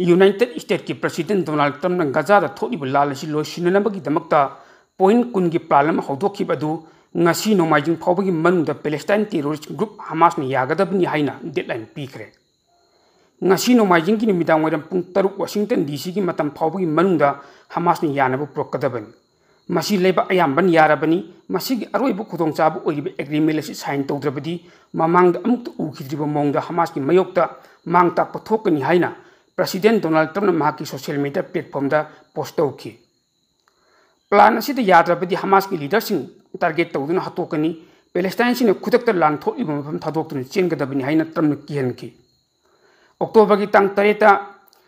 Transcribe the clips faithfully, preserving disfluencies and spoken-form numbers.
United ꯁ꯭ꯇꯦꯠꯀꯤ president Donald ꯇ꯭ꯔꯝꯞꯅ ꯒꯖꯥꯗ ꯊꯣꯛꯂꯤꯕ ꯂꯥꯟ ꯑꯁꯤ ꯂꯣꯏꯁꯤꯟꯅꯅꯕꯒꯤꯗꯃꯛꯇ ꯄꯣꯏꯟꯠ ꯀꯨꯟꯒꯤ ꯄ꯭ꯂꯥꯟ ꯑꯃ ꯍꯧꯗꯣꯛꯈꯤꯕ ꯑꯗꯨ ꯉꯁꯤ ꯅꯣꯡꯃꯥꯏꯖꯤꯡ ꯐꯥꯎꯕꯒꯤ ꯃꯅꯨꯡꯗ ꯄꯦꯂꯦꯁꯇꯥꯏꯟ ꯇꯦꯔꯣꯔꯤꯁ꯭ꯠ ꯒ꯭ꯔꯨꯞ ꯍꯃꯥꯁꯅ ꯌꯥꯒꯗꯕꯅꯤ ꯍꯥꯏꯅ ꯗꯦꯗꯂꯥꯏꯟ ꯄꯤꯈ꯭ꯔꯦ꯫ ꯉꯁꯤ ꯅꯣꯡꯃꯥꯏꯖꯤꯡꯒꯤ ꯅꯨꯃꯤꯗꯥꯡ ꯋꯥꯏꯔꯝ ꯄꯨꯡ ꯇꯔꯨꯛ ꯋꯥꯁꯤꯡꯇꯟ ꯗꯤ ꯁꯤꯒꯤ ꯃꯇꯝ ꯐꯥꯎꯕꯒꯤ ꯃꯅꯨꯡꯗ ꯍꯃꯥꯁꯅ ꯌꯥꯅꯕ ꯄꯨꯔꯛꯀꯗꯕꯅꯤ꯫ ꯃꯁꯤ ꯂꯩꯕꯥꯛ ꯑꯌꯥꯝꯕꯅ ꯌꯥꯔꯕꯅꯤ꯫ ꯃꯁꯤꯒꯤ ꯑꯔꯣꯏꯕ ꯈꯨꯗꯣꯡꯆꯥꯕ ꯑꯣꯏꯔꯤꯕ ꯑꯦꯒ꯭ꯔꯤꯃꯦꯟꯠ ꯑꯁꯤ ꯁꯥꯏꯟ ꯇꯧꯗ꯭ꯔꯕꯗꯤ ꯃꯃꯥꯡꯗ ꯑꯃꯨꯛꯇ ꯎꯈꯤꯗ꯭ꯔꯤꯕ ꯃꯑꯣꯡꯗ ꯍꯃꯥꯁꯀꯤ ꯃꯥꯌꯣꯛꯇ ꯃꯥꯡ ꯇꯥꯛꯄ ꯊꯣꯛꯀꯅꯤ ꯍꯥꯏꯅ ꯄ꯭ꯔꯁꯤꯗꯦꯟꯠ ꯗꯣꯅꯥꯜꯗ ꯇ꯭ꯔꯝꯞꯅ ꯃꯍꯥꯛꯀꯤ ꯁꯣꯁꯤꯌꯦꯜ ꯃꯤꯗꯤꯌꯥ ꯄ꯭ꯂꯦꯠꯐꯣꯔꯝꯗ ꯄꯣꯁ꯭ꯠ ꯇꯧꯈꯤ꯫ ꯄ꯭ꯂꯥꯟ ꯑꯁꯤꯗ ꯌꯥꯗ꯭ꯔꯕꯗꯤ ꯍꯃꯥꯁꯀꯤ ꯂꯤꯗꯔꯁꯤꯡ ꯇꯥꯔꯒꯦꯠ ꯇꯧꯗꯨꯅ ꯍꯥꯠꯇꯣꯛꯀꯅꯤ꯫ ꯄꯦꯂꯦꯁꯇꯥꯏꯟꯁꯤꯡꯅ ꯈꯨꯗꯛꯇ ꯂꯥꯟ ꯊꯣꯛꯂꯤꯕ ꯃꯐꯝ ꯊꯥꯗꯣꯛꯇꯨꯅ ꯆꯦꯟꯒꯗꯕꯅꯤ ꯍꯥꯏꯅ ꯇ꯭ꯔꯝꯞꯅ ꯀꯤꯍꯟꯈꯤ꯫ ꯑꯣꯛꯇꯣꯕꯔꯒꯤ ꯇꯥꯡ ꯇꯔꯦꯠꯇ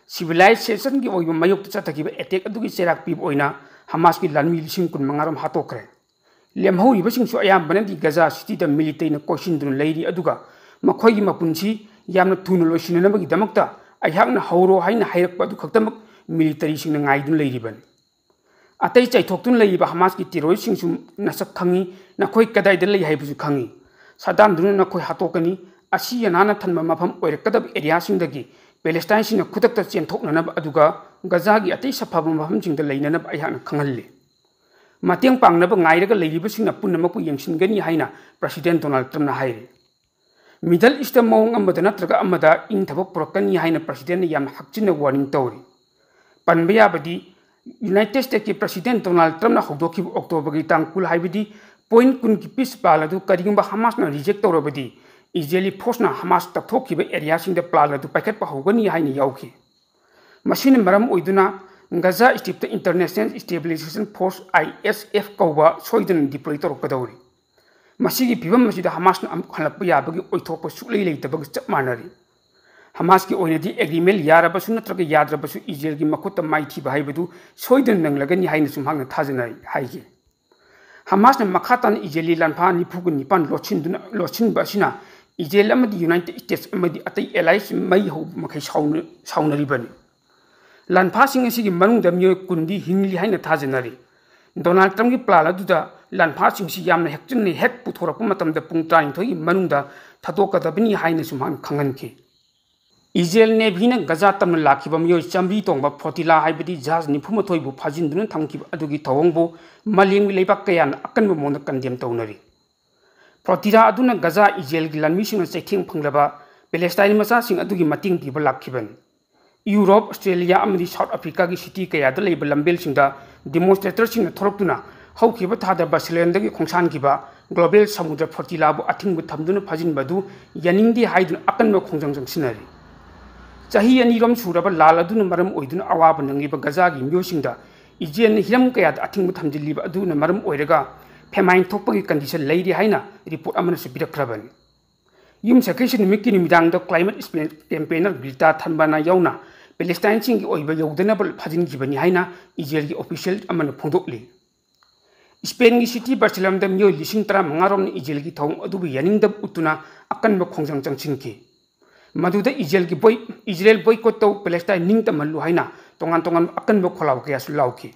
ꯁꯤꯚꯤꯂꯥꯏꯖꯦꯁꯟꯒꯤ ꯑꯣꯏꯕ ꯃꯥꯌꯣꯛꯇ ꯆꯠꯊꯈꯤꯕ ꯑꯦꯇꯦꯛ ꯑꯗꯨꯒꯤ ꯆꯩꯔꯥꯛ ꯄꯤꯕ ꯑꯣꯏꯅ ꯍꯃꯥꯁꯀꯤ ꯂꯥꯟꯃꯤ ꯂꯤꯁꯤꯡ ꯀꯨꯟ ꯃꯉꯥ ꯔꯣꯝ ꯍꯥꯠꯇꯣꯛꯈ꯭ꯔꯦ꯫ ꯂꯦꯝꯍꯧꯔꯤꯕꯁꯤꯡꯁꯨ ꯑꯌꯥꯝꯕꯅꯗꯤ ꯒꯖꯥ ꯁꯤꯇꯤꯗ ꯃꯤꯂꯤꯇꯔꯤꯅ ꯀꯣꯏꯁꯤꯟꯗꯨꯅ ꯂꯩꯔꯤ, ꯑꯗꯨꯒ ꯃꯈꯣꯏꯒꯤ ꯃꯄꯨꯟꯁꯤ ꯌꯥꯝꯅ ꯊꯨꯅ ꯂꯣꯏꯁꯤꯟꯅꯅꯕꯒꯤꯗꯃꯛꯇ ꯑꯩꯍꯥꯛꯅ ꯍꯧꯔꯣ ꯍꯥꯏꯅ ꯍꯥꯏꯔꯛꯄ ꯑꯗꯨ ꯈꯛꯇꯃꯛ ꯃꯤꯂꯤꯇꯔꯤꯁꯤꯡꯅ ꯉꯥꯏꯗꯨꯅ ꯂꯩꯔꯤꯕꯅꯤ꯫ ꯑꯇꯩ ꯆꯥꯏꯊꯣꯛꯇꯨꯅ ꯂꯩꯔꯤꯕ ꯍꯃꯥꯁꯀꯤ ꯇꯦꯔꯣꯔꯤꯁ꯭ꯠꯁꯤꯡꯁꯨ ꯅꯁꯛ ꯈꯪꯏ, ꯅꯈꯣꯏ ꯀꯗꯥꯏꯗ ꯂꯩ ꯍꯥꯏꯕꯁꯨ ꯈꯪꯏ꯫ ꯁꯥꯗꯥꯟꯗꯨꯅ ꯅꯈꯣꯏ ꯍꯥꯠꯇꯣꯛꯀꯅꯤ꯫ ꯑꯁꯤ ꯑꯅꯥꯅ ꯊꯟꯕ ꯃꯐꯝ ꯑꯣꯏꯔꯛꯀꯗꯕ ꯑꯦꯔꯤꯌꯥꯁꯤꯡꯗꯒꯤ ꯄꯦꯂꯦꯁꯇꯥꯏꯟꯁꯤꯡꯅ ꯈꯨꯗꯛꯇ ꯆꯦꯟꯊꯣꯛꯅꯅꯕ, ꯑꯗꯨꯒ ꯒꯖꯥꯒꯤ ꯑꯇꯩ ꯁꯥꯐꯕ ꯃꯐꯝꯁꯤꯡꯗ ꯂꯩꯅꯅꯕ ꯑꯩꯍꯥꯛꯅ ꯈꯪꯍꯜꯂꯤ꯫ ꯃꯇꯦꯡ ꯄꯥꯡꯅꯕ ꯉꯥꯏꯔꯒ ꯂꯩꯔꯤꯕꯁꯤꯡꯅ ꯄꯨꯝꯅꯃꯛꯄꯨ ꯌꯦꯡꯁꯤꯟꯒꯅꯤ ꯍꯥꯏꯅ ꯄ꯭ꯔꯁꯤꯗꯦꯟꯠ ꯗꯣꯅꯥꯜꯗ ꯇ꯭ꯔꯝꯞꯅ ꯍꯥꯏꯔꯤ꯫ ꯃꯤꯗꯜ ꯏꯁ꯭ꯠꯇ ꯃꯑꯣꯡ ꯑꯃꯗ ꯅꯠꯇ꯭ꯔꯒ ꯑꯃꯗ ꯏꯪꯊꯕ ꯄꯨꯔꯛꯀꯅꯤ ꯍꯥꯏꯅ ꯄ꯭ꯔꯁꯤꯗꯦꯟꯠꯅ ꯌꯥꯝꯅ ꯍꯛꯆꯤꯟꯅ ꯋꯥꯔꯅꯤꯡ ꯇꯧꯔꯤ꯫ ꯄꯟꯕ ꯌꯥꯕꯗꯤ, ꯌꯨꯅꯥꯏꯇꯦꯗ ꯁ꯭ꯇꯦꯠꯀꯤ ꯄ꯭ꯔꯁꯤꯗꯦꯟꯠ ꯗꯣꯅꯥꯜꯗ ꯇ꯭ꯔꯝꯞꯅ ꯍꯧꯗꯣꯛꯈꯤꯕ ꯑꯣꯛꯇꯣꯕꯔꯒꯤ ꯇꯥꯡ ꯀꯨꯟ, ꯍꯥꯏꯕꯗꯤ ꯄꯣꯏꯟꯠ ꯀꯨꯟꯒꯤ ꯄꯤꯁ ꯄ꯭ꯂꯥꯟ ꯑꯗꯨ ꯀꯔꯤꯒꯨꯝꯕ ꯍꯃꯥꯁꯅ ꯔꯤꯖꯦꯛ ꯇꯧꯔꯕꯗꯤ, ꯏꯖꯔꯦꯂꯤ ꯐꯣꯔꯁꯅ ꯍꯃꯥꯁ ꯇꯛꯊꯣꯛꯈꯤꯕ ꯑꯦꯔꯤꯌꯥꯁꯤꯡꯗ ꯄ꯭ꯂꯥꯟ ꯑꯗꯨ ꯄꯥꯏꯈꯠꯄ ꯍꯧꯒꯅꯤ ꯍꯥꯏꯅ ꯌꯥꯎꯈꯤ꯫ ꯃꯁꯤꯅ ꯃꯔꯝ ꯑꯣꯏꯗꯨꯅ ꯒꯖꯥ ꯁ꯭ꯇ꯭ꯔꯤꯞꯇ ꯏꯟꯇꯔꯅꯦꯁꯅꯦꯜ ꯁ꯭ꯇꯦꯕꯤꯂꯥꯏꯖꯦꯁꯟ ꯐꯣꯔꯁ, ꯑꯥꯏ ꯑꯦꯁ ꯑꯦꯐ, ꯀꯧꯕ ꯁꯣꯏꯗꯅ ꯗꯤꯄ꯭ꯂꯣꯏ ꯇꯧꯔꯛꯀꯗꯧꯔꯤ꯫ ꯃꯁꯤꯒꯤ ꯐꯤꯚꯝ ꯑꯁꯤꯗ ꯍꯃꯥꯁꯅ ꯑꯃꯨꯛ ꯍꯜꯂꯛꯄ ꯌꯥꯕꯒꯤ ꯑꯣꯏꯊꯣꯛꯄ ꯁꯨꯛꯂꯩ ꯂꯩꯇꯕꯒ ꯆꯞ ꯃꯥꯟꯅꯔꯤ꯫ ꯍꯃꯥꯁꯀꯤ ꯑꯣꯏꯅꯗꯤ ꯑꯦꯒ꯭ꯔꯤꯃꯦꯟꯠ ꯌꯥꯔꯕꯁꯨ ꯅꯠꯇ꯭ꯔꯒ ꯌꯥꯗ꯭ꯔꯕꯁꯨ ꯏꯖꯔꯦꯜꯒꯤ ꯃꯈꯨꯠꯇ ꯃꯥꯏꯊꯤꯕ ꯍꯥꯏꯕꯗꯨ ꯁꯣꯏꯗꯅ ꯅꯪꯂꯒꯅꯤ ꯍꯥꯏꯅꯁꯨ ꯃꯍꯥꯛꯅ ꯊꯥꯖꯅꯩ ꯍꯥꯏꯈꯤ꯫ ꯍꯃꯥꯁꯅ ꯃꯈꯥ ꯇꯥꯅ ꯏꯖꯔꯦꯜꯒꯤ ꯂꯥꯟꯐꯥ ꯅꯤꯐꯨꯒ ꯅꯤꯄꯥꯟ ꯂꯣꯠꯁꯤꯟꯗꯨꯅ, ꯂꯣꯠꯁꯤꯟꯕ ꯑꯁꯤꯅ ꯏꯖꯔꯦꯜ ꯑꯃꯗꯤ ꯌꯨꯅꯥꯏꯇꯦꯗ ꯁ꯭ꯇꯦꯠꯁ ꯑꯃꯗꯤ ꯑꯇꯩ ꯑꯦꯂꯥꯏꯁ ꯃꯩ ꯍꯧꯕ ꯃꯈꯩ ꯁꯥꯎꯅ-, ꯁꯥꯎꯅꯔꯤꯕꯅꯤ꯫ ꯂꯥꯟꯐꯥꯁꯤꯡ ꯑꯁꯤꯒꯤ ꯃꯅꯨꯡꯗ ꯃꯤꯑꯣꯏ ꯀꯨꯟꯗꯤ ꯍꯤꯡꯂꯤ ꯍꯥꯏꯅ ꯊꯥꯖꯅꯔꯤ꯫ ꯗꯣꯅꯥꯜꯗ ꯇ꯭ꯔꯝꯞꯀꯤ ꯄ꯭ꯂꯥꯟ ꯑꯗꯨꯗ ꯂꯥꯟꯐꯥꯁꯤꯡꯁꯤ ꯌꯥꯝꯅ ꯍꯦꯛꯆꯟꯅ ꯍꯦꯛ ꯄꯨꯊꯣꯔꯛꯄ ꯃꯇꯝꯗ ꯄꯨꯡ ꯇꯔꯥꯅꯤꯊꯣꯏꯒꯤ ꯃꯅꯨꯡꯗ ꯊꯥꯗꯣꯛꯀꯗꯕꯅꯤ ꯍꯥꯏꯅꯁꯨ ꯃꯍꯥꯛꯅ ꯈꯪꯍꯟꯈꯤ꯫ ꯏꯖꯔꯦꯜ ꯅꯦꯚꯤꯅ ꯒꯖꯥ ꯇꯝꯅ ꯂꯥꯛꯈꯤꯕ ꯃꯤꯑꯣꯏ ꯆꯥꯃꯔꯤ ꯇꯣꯡꯕ ꯐ꯭ꯂꯣꯇꯤꯂꯥ ꯍꯥꯏꯕꯗꯤ ꯖꯍꯥꯖ ꯅꯤꯐꯨ ꯃꯥꯊꯣꯏꯕꯨ ꯐꯥꯖꯤꯟꯗꯨꯅ ꯊꯝꯈꯤꯕ ꯑꯗꯨꯒꯤ ꯊꯧꯑꯣꯡꯕꯨ ꯃꯥꯂꯦꯝꯒꯤ ꯂꯩꯕꯥꯛ ꯀꯌꯥꯅ ꯑꯀꯟꯕ ꯃꯑꯣꯡꯗ ꯀꯟꯗꯦꯝ ꯇꯧꯅꯔꯤ꯫ ꯐ꯭ꯂꯣꯇꯤꯂꯥ ꯑꯗꯨꯅ ꯒꯖꯥ ꯏꯖꯔꯦꯜꯒꯤ ꯂꯥꯟꯃꯤꯁꯤꯡꯅ ꯆꯩꯊꯦꯡ ꯐꯪꯂꯕ ꯄꯦꯂꯦꯁꯇꯥꯏꯟ ꯃꯆꯥꯁꯤꯡ ꯑꯗꯨꯒꯤ ꯃꯇꯦꯡ ꯄꯤꯕ ꯂꯥꯛꯈꯤꯕꯅꯤ꯫ ꯌꯨꯔꯣꯞ, ꯑꯣꯁꯇ꯭ꯔꯦꯂꯤꯌꯥ ꯑꯃꯗꯤ ꯁꯥꯎꯠ ꯑꯐ꯭ꯔꯤꯀꯥꯒꯤ ꯁꯤꯇꯤ ꯀꯌꯥꯗ ꯂꯩꯕ ꯂꯝꯕꯦꯜꯁꯤꯡꯗ ꯗꯤꯃꯣꯟꯁꯇ꯭ꯔꯦꯇꯔꯁꯤꯡꯅ ꯊꯣꯔꯛꯇꯨꯅ ꯍꯧꯈꯤꯕ ꯊꯥꯗ ꯕꯥꯔꯁꯦꯂꯣꯅꯥꯗꯒꯤ ꯈꯣꯡꯁꯥꯟꯈꯤꯕ ꯒ꯭ꯂꯣꯕꯦꯜ ꯁꯃꯨꯗ꯭ꯔ ꯐ꯭ꯂꯣꯇꯤꯂꯥꯕꯨ ꯑꯊꯤꯡꯕ ꯊꯝꯗꯨꯅ ꯐꯥꯖꯤꯟꯕꯗꯨ ꯌꯥꯅꯤꯡꯗꯦ ꯍꯥꯏꯗꯨꯅ ꯑꯀꯟꯕ ꯈꯣꯡꯖꯪ ꯆꯪꯁꯤꯟꯅꯔꯤ꯫ ꯆꯍꯤ ꯑꯅꯤꯔꯣꯝ ꯁꯨꯔꯕ ꯂꯥꯟ ꯑꯗꯨꯅ ꯃꯔꯝ ꯑꯣꯏꯗꯨꯅ ꯑꯋꯥꯕ ꯅꯪꯂꯤꯕ ꯒꯖꯥꯒꯤ ꯃꯤꯑꯣꯏꯁꯤꯡꯗ ꯏꯖꯔꯦꯜꯅ ꯍꯤꯔꯝ ꯀꯌꯥꯗ ꯑꯊꯤꯡꯕ ꯊꯝꯖꯤꯜꯂꯤꯕ ꯑꯗꯨꯅ ꯃꯔꯝ ꯑꯣꯏꯔꯒ ꯐꯦꯃꯥꯏꯟ ꯊꯣꯛꯄꯒꯤ ꯀꯟꯗꯤꯁꯟ ꯂꯩꯔꯤ ꯍꯥꯏꯅ ꯔꯤꯄꯣꯔꯠ ꯑꯃꯅꯁꯨ ꯄꯤꯔꯛꯈ꯭ꯔꯕꯅꯤ꯫ ꯌꯨꯝꯁꯀꯩꯁ ꯅꯨꯃꯤꯠꯀꯤ ꯅꯨꯃꯤꯗꯥꯡꯗ ꯀ꯭ꯂꯥꯏꯃꯦꯠ ꯀꯦꯝꯄꯦꯅꯔ ꯒ꯭ꯔꯤꯇꯥ ꯊꯟꯕꯥꯅ ꯌꯥꯎꯅ ꯄꯦꯂꯦꯁꯇꯥꯏꯟꯁꯤꯡꯒꯤ ꯑꯣꯏꯕ ꯌꯧꯗꯅꯕ ꯐꯥꯖꯤꯟꯈꯤꯕꯅꯤ ꯍꯥꯏꯅ ꯏꯖꯔꯦꯜꯒꯤ ꯑꯣꯐꯤꯁꯤꯌꯦꯜ ꯑꯃꯅ ꯐꯣꯡꯗꯣꯛꯂꯤ꯫ ꯏꯁꯄꯦꯟꯒꯤ ꯁꯤꯇꯤ ꯕꯥꯔꯁꯦꯂꯣꯅꯥꯗ ꯃꯤꯑꯣꯏ ꯂꯤꯁꯤꯡ ꯇꯔꯥꯃꯉꯥ ꯔꯣꯝꯅ ꯏꯖꯔꯦꯜꯒꯤ ꯊꯧꯑꯣꯡ ꯑꯗꯨꯕꯨ ꯌꯥꯅꯤꯡꯗꯕ ꯎꯠꯇꯨꯅ ꯑꯀꯟꯕ ꯈꯣꯡꯖꯪ ꯆꯪꯁꯤꯟꯈꯤ꯫ ꯃꯗꯨꯗ ꯏꯖꯔꯦꯜꯒꯤ ꯕꯣꯏ-, ꯏꯖꯔꯦꯜ ꯕꯣꯏꯀꯣꯠ ꯇꯧ, ꯄꯦꯂꯦꯁꯇꯥꯏꯟ ꯅꯤꯡꯇꯝꯍꯜꯂꯨ ꯍꯥꯏꯅ ꯇꯣꯉꯥꯟ ꯇꯣꯉꯥꯟꯕ ꯑꯀꯟꯕ ꯈꯣꯜꯂꯥꯎ ꯀꯌꯥꯁꯨ ꯂꯥꯎꯈꯤ꯫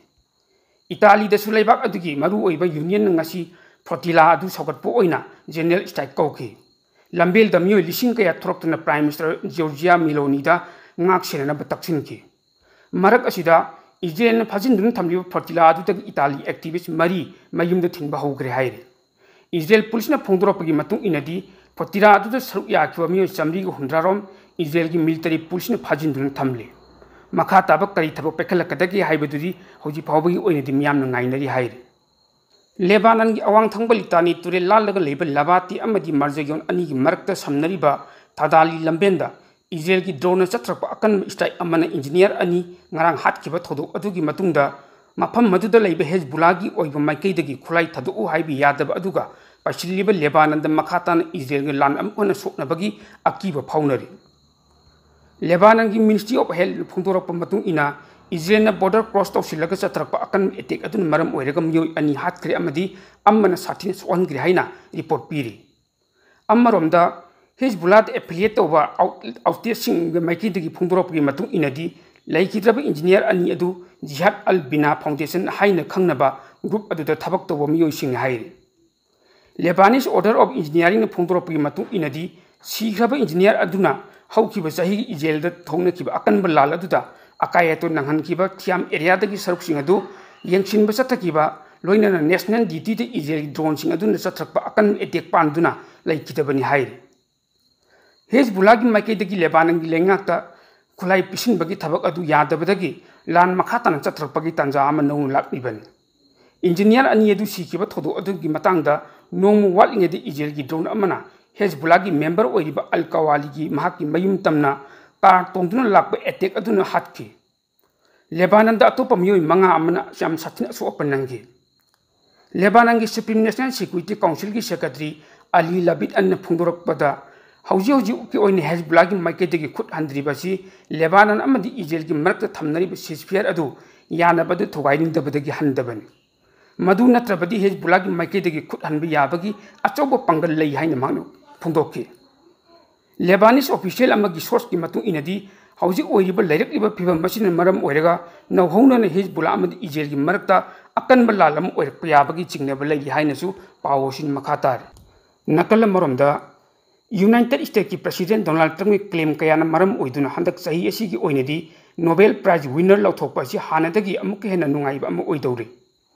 ꯏꯇꯥꯂꯤꯗꯁꯨ ꯂꯩꯕꯥꯛ ꯑꯗꯨꯒꯤ ꯃꯔꯨꯑꯣꯏꯕ ꯌꯨꯅꯤꯌꯟꯅ ꯉꯁꯤ ꯐ꯭ꯂꯣꯇꯤꯂꯥ ꯑꯗꯨ ꯁꯧꯒꯠꯄ ꯑꯣꯏꯅ ꯖꯦꯅꯔꯦꯜ ꯁ꯭ꯇ꯭ꯔꯥꯏꯛ ꯀꯧꯈꯤ꯫ ꯂꯝꯕꯦꯜꯗ ꯃꯤꯑꯣꯏ ꯂꯤꯁꯤꯡ ꯀꯌꯥ ꯊꯣꯔꯛꯇꯨꯅ ꯄ꯭ꯔꯥꯏꯝ ꯃꯤꯅꯤꯁꯇꯔ ꯖꯣꯔꯖꯤꯌꯥ ꯃꯤꯂꯣꯅꯤꯗ ꯉꯥꯛ ꯁꯦꯟꯅꯅꯕ ꯇꯛꯁꯤꯟꯈꯤ꯫ ꯃꯔꯛ ꯑꯁꯤꯗ, ꯏꯖꯔꯦꯜꯅ ꯐꯥꯖꯤꯟꯗꯨꯅ ꯊꯝꯂꯤꯕ ꯐ꯭ꯂꯣꯇꯤꯂꯥ ꯑꯗꯨꯗꯒꯤ ꯏꯇꯥꯂꯤ ꯑꯦꯛꯇꯤꯚꯤꯁ꯭ꯠ ꯃꯔꯤ ꯃꯌꯨꯝꯗ ꯊꯤꯟꯕ ꯍꯧꯈ꯭ꯔꯦ ꯍꯥꯏꯔꯤ꯫ ꯏꯖꯔꯦꯜ ꯄꯨꯂꯤꯁꯅ ꯐꯣꯡꯗꯣꯔꯛꯄꯒꯤ ꯃꯇꯨꯡ ꯏꯟꯅꯗꯤ, ꯐ꯭ꯂꯣꯇꯤꯂꯥ ꯑꯗꯨꯗ ꯁꯔꯨꯛ ꯌꯥꯈꯤꯕ ꯃꯤꯑꯣꯏ ꯆꯥꯃꯔꯤꯒ ꯍꯨꯝꯗ꯭ꯔꯥ ꯔꯣꯝ ꯏꯖꯔꯦꯜꯒꯤ ꯃꯤꯂꯤꯇꯔꯤ ꯄꯨꯂꯤꯁꯅ ꯐꯥꯖꯤꯟꯗꯨꯅ ꯊꯝꯂꯤ꯫ ꯃꯈꯥ ꯇꯥꯕ ꯀꯔꯤ ꯊꯕꯛ ꯄꯥꯏꯈꯠꯂꯛꯀꯗꯒꯦ ꯍꯥꯏꯕꯗꯨꯗꯤ ꯍꯧꯖꯤꯛ ꯐꯥꯎꯕꯒꯤ ꯑꯣꯏꯅꯗꯤ ꯃꯤꯌꯥꯝꯅ ꯉꯥꯏꯅꯔꯤ ꯍꯥꯏꯔꯤ꯫ ꯂꯦꯕꯥꯅꯟꯒꯤ ꯑꯋꯥꯡ ꯊꯪꯕ ꯂꯤꯇꯥꯅꯤ ꯇꯨꯔꯦꯜ ꯂꯥꯜꯂꯒ ꯂꯩꯕ ꯂꯕꯥꯇꯤ ꯑꯃꯗꯤ ꯃꯥꯔꯖꯒꯤꯌꯣꯟ ꯑꯅꯤꯒꯤ ꯃꯔꯛꯇ ꯁꯝꯅꯔꯤꯕ ꯊꯥꯗꯥꯂꯤ ꯂꯝꯕꯦꯟꯗ ꯏꯖꯔꯦꯜꯒꯤ ꯗ꯭ꯔꯣꯟꯅ ꯆꯠꯊꯔꯛꯄ ꯑꯀꯟꯕ ꯁ꯭ꯇ꯭ꯔꯥꯏꯛ ꯑꯃꯅ ꯏꯟꯖꯤꯅꯤꯌꯥꯔ ꯑꯅꯤ ꯉꯔꯥꯡ ꯍꯥꯠꯈꯤꯕ ꯊꯧꯗꯣꯛ ꯑꯗꯨꯒꯤ ꯃꯇꯨꯡꯗ, ꯃꯐꯝ ꯑꯗꯨꯗ ꯂꯩꯕ ꯍꯦꯖꯕꯨꯂꯥꯒꯤ ꯑꯣꯏꯕ ꯃꯥꯏꯀꯩꯗꯒꯤ ꯈꯨꯠꯂꯥꯏ ꯊꯥꯗꯣꯛꯎ ꯍꯥꯏꯕ ꯌꯥꯗꯕ ꯑꯗꯨꯒ ꯄꯥꯏꯁꯤꯜꯂꯤꯕ ꯂꯦꯕꯥꯅꯟꯗ ꯃꯈꯥ ꯇꯥꯅ ꯏꯖꯔꯦꯜꯒ ꯂꯥꯟ ꯑꯃꯨꯛ ꯍꯟꯅ ꯁꯣꯛꯅꯕꯒꯤ ꯑꯀꯤꯕ ꯐꯥꯎꯅꯔꯤ꯫ ꯂꯦꯕꯥꯅꯟꯒꯤ Ministry of Health ꯐꯣꯡꯗꯣꯔꯛꯄ ꯃꯇꯨꯡ ꯏꯟꯅ, ꯏꯖꯔꯦꯜꯅ ꯕꯣꯔꯗꯔ ꯀ꯭ꯔꯣꯁ ꯇꯧꯁꯤꯜꯂꯒ ꯆꯠꯊꯔꯛꯄ ꯑꯀꯟꯕ ꯑꯦꯇꯦꯛ ꯑꯗꯨꯅ ꯃꯔꯝ ꯑꯣꯏꯔꯒ ꯃꯤꯑꯣꯏ ꯑꯅꯤ ꯍꯥꯠꯈ꯭ꯔꯦ ꯑꯃꯗꯤ ꯑꯃꯅ ꯁꯥꯊꯤꯅ ꯁꯣꯛꯍꯟꯈ꯭ꯔꯦ ꯍꯥꯏꯅ ꯔꯤꯄꯣꯔꯠ ꯄꯤꯔꯤ꯫ ꯑꯃꯔꯣꯝꯗ, ꯍꯤꯖꯕꯨꯜꯂꯥꯗ ꯑꯦꯐꯤꯂꯤꯌꯦꯠ ꯇꯧꯕ ꯑꯥꯎꯠ-, ꯑꯥꯎꯠꯂꯦꯠꯁꯤꯡꯒꯤ ꯃꯥꯏꯀꯩꯗꯒꯤ ꯐꯣꯡꯗꯣꯔꯛꯄꯒꯤ ꯃꯇꯨꯡ ꯏꯟꯅꯗꯤ, ꯂꯩꯈꯤꯗ꯭ꯔꯕ ꯏꯟꯖꯤꯅꯤꯌꯥꯔ ꯑꯅꯤ ꯑꯗꯨ ꯖꯤꯍꯥꯗ ꯑꯜ ꯕꯤꯅꯥ ꯐꯥꯎꯟꯗꯦꯁꯟ ꯍꯥꯏꯅ ꯈꯪꯅꯕ ꯒ꯭ꯔꯨꯞ ꯑꯗꯨꯗ ꯊꯕꯛ ꯇꯧꯕ ꯃꯤꯑꯣꯏꯁꯤꯡꯅꯤ ꯍꯥꯏꯔꯤ꯫ Lebanese Order of Engineeringꯅ ꯐꯣꯡꯗꯣꯔꯛꯄꯒꯤ ꯃꯇꯨꯡ ꯏꯟꯅꯗꯤ, ꯁꯤꯈ꯭ꯔꯕ ꯏꯟꯖꯤꯅꯤꯌꯥꯔ ꯑꯗꯨꯅ ꯍꯧꯈꯤꯕ ꯆꯍꯤꯒꯤ ꯏꯖꯔꯦꯜꯗ ꯊꯣꯛꯅꯈꯤꯕ ꯑꯀꯟꯕ ꯂꯥꯜ ꯑꯗꯨꯗ ꯑꯀꯥꯏ ꯑꯇꯣꯏ ꯅꯪꯍꯟꯈꯤꯕ ꯈꯤꯌꯥꯝ ꯑꯦꯔꯤꯌꯥꯗꯒꯤ ꯁꯔꯨꯛꯁꯤꯡ ꯑꯗꯨ ꯌꯦꯡꯁꯤꯟꯕ ꯆꯠꯊꯈꯤꯕ, ꯂꯣꯏꯅꯅ ꯅꯦꯁꯅꯦꯜ ꯗ꯭ꯌꯨꯇꯤꯗ ꯏꯖꯔꯦꯜꯒꯤ ꯗ꯭ꯔꯣꯟꯁꯤꯡ ꯑꯗꯨꯅ ꯆꯠꯊꯔꯛꯄ ꯑꯀꯟꯕ ꯑꯦꯇꯦꯛ ꯄꯥꯟꯗꯨꯅ ꯂꯩꯈꯤꯗꯕꯅꯤ ꯍꯥꯏꯔꯤ꯫ ꯍꯦꯖꯕꯨꯂꯥꯒꯤ ꯃꯥꯏꯀꯩꯗꯒꯤ ꯂꯦꯕꯥꯅꯟꯒꯤ ꯂꯩꯉꯥꯛꯇ ꯈꯨꯠꯂꯥꯏ ꯄꯤꯁꯤꯟꯕꯒꯤ ꯊꯕꯛ ꯑꯗꯨ ꯌꯥꯗꯕꯗꯒꯤ ꯂꯥꯟ ꯃꯈꯥ ꯇꯥꯅ ꯆꯠꯊꯔꯛꯄꯒꯤ ꯇꯥꯟꯖꯥ ꯑꯃ ꯅꯧꯅ ꯂꯥꯛꯂꯤꯕꯅꯤ꯫ ꯏꯟꯖꯤꯅꯤꯌꯥꯔ ꯑꯅꯤ ꯑꯗꯨ ꯁꯤꯈꯤꯕ ꯊꯧꯗꯣꯛ ꯑꯗꯨꯒꯤ ꯃꯇꯥꯡꯗ ꯅꯣꯡꯃ ꯋꯥꯠꯂꯤꯉꯩꯗ ꯏꯖꯔꯦꯜꯒꯤ ꯗ꯭ꯔꯣꯟ ꯑꯃꯅ ꯍꯦꯖꯕꯨꯂꯥꯒꯤ ꯃꯦꯝꯕꯔ ꯑꯣꯏꯔꯤꯕ ꯑꯜ ꯀꯋꯥꯂꯤꯒꯤ ꯃꯍꯥꯛꯀꯤ ꯃꯌꯨꯝ ꯇꯝꯅ ꯀꯥꯔ ꯇꯣꯡꯗꯨꯅ ꯂꯥꯛꯄ ꯑꯦꯇꯦꯛ ꯑꯗꯨꯅ ꯍꯥꯠꯈꯤ꯫ ꯂꯦꯕꯥꯅꯟꯗ ꯑꯇꯣꯞꯄ ꯃꯤꯑꯣꯏ ꯃꯉꯥ ꯑꯃꯅ ꯌꯥꯝ ꯁꯥꯊꯤꯅ ꯑꯁꯣꯛ ꯑꯄꯟ ꯅꯪꯈꯤ꯫ ꯂꯦꯕꯥꯅꯟꯒꯤ ꯁꯨꯄ꯭ꯔꯤꯝ ꯅꯦꯁꯅꯦꯜ ꯁꯦꯀ꯭ꯌꯨꯔꯤꯇꯤ ꯀꯥꯎꯟꯁꯤꯜꯒꯤ ꯁꯦꯀ꯭ꯔꯦꯇꯔꯤ ꯑꯂꯤ ꯂꯕꯤꯠ ꯑꯟꯅ ꯐꯣꯡꯗꯣꯔꯛꯄꯗ, ꯍꯧꯖꯤꯛ ꯍꯧꯖꯤꯛꯀꯤ ꯑꯣꯏꯅ ꯍꯦꯖꯕꯨꯂꯥꯒꯤ ꯃꯥꯏꯀꯩꯗꯒꯤ ꯈꯨꯠ ꯍꯟꯗ꯭ꯔꯤꯕ ꯑꯁꯤ ꯂꯦꯕꯥꯅꯟ ꯑꯃꯗꯤ ꯏꯖꯔꯦꯜꯒꯤ ꯃꯔꯛꯇ ꯊꯝꯅꯔꯤꯕ ꯁꯤꯖꯐꯤꯌꯥꯔ ꯑꯗꯨ ꯌꯥꯅꯕꯗ ꯊꯨꯒꯥꯏꯅꯤꯡꯗꯕꯗꯒꯤ ꯍꯟꯗꯕꯅꯤ꯫ ꯃꯗꯨ ꯅꯠꯇ꯭ꯔꯕꯗꯤ ꯍꯦꯖꯕꯨꯂꯥꯒꯤ ꯃꯥꯏꯀꯩꯗꯒꯤ ꯈꯨꯠ ꯍꯟꯕ ꯌꯥꯕꯒꯤ ꯑꯆꯧꯕ ꯄꯥꯡꯒꯜ ꯂꯩ ꯍꯥꯏꯅ ꯃꯍꯥꯛꯅ ꯐꯣꯡꯗꯣꯛꯈꯤ꯫ ꯂꯦꯕꯥꯅꯤꯁ ꯑꯣꯐꯤꯁꯤꯌꯦꯜ ꯑꯃꯒꯤ ꯁꯣꯔꯁꯀꯤ ꯃꯇꯨꯡ ꯏꯟꯅꯗꯤ, ꯍꯧꯖꯤꯛ ꯑꯣꯏꯔꯤꯕ ꯂꯩꯔꯛꯂꯤꯕ ꯐꯤꯕꯝ ꯑꯁꯤꯅ ꯃꯔꯝ ꯑꯣꯏꯔꯒ ꯅꯧꯍꯧꯅꯅ ꯍꯤꯖꯕꯨꯜꯂꯥ ꯑꯃꯗꯤ ꯏꯖꯔꯦꯜꯒꯤ ꯃꯔꯛꯇ ꯑꯀꯟꯕ ꯂꯥꯜ ꯑꯃ ꯑꯣꯏꯔꯛꯄ ꯌꯥꯕꯒꯤ ꯆꯤꯡꯅꯕ ꯂꯩꯔꯤ ꯍꯥꯏꯅꯁꯨ ꯄꯥꯎ ꯑꯁꯤꯅ ꯃꯈꯥ ꯇꯥꯔꯤ꯫ ꯅꯥꯀꯜ ꯑꯃꯔꯣꯝꯗ, ꯌꯨꯅꯥꯏꯇꯦꯗ ꯁ꯭ꯇꯦꯠꯀꯤ ꯄ꯭ꯔꯁꯤꯗꯦꯟ ꯗꯣꯅꯥꯜꯗ ꯇ꯭ꯔꯝꯞꯀꯤ ꯀ꯭ꯂꯦꯝ ꯀꯌꯥꯅ ꯃꯔꯝ ꯑꯣꯏꯗꯨꯅ ꯍꯟꯗꯛ ꯆꯍꯤ ꯑꯁꯤꯒꯤ ꯑꯣꯏꯅꯗꯤ ꯅꯣꯕꯦꯜ ꯄ꯭ꯔꯥꯏꯖ ꯋꯤꯟꯅꯔ ꯂꯧꯊꯣꯛꯄ ꯑꯁꯤ ꯍꯥꯟꯅꯗꯒꯤ ꯑꯃꯨꯛꯀ ꯍꯦꯟꯅ ꯅꯨꯡꯉꯥꯏꯕ ꯑꯃ ꯑꯣꯏꯗꯧꯔꯤ꯫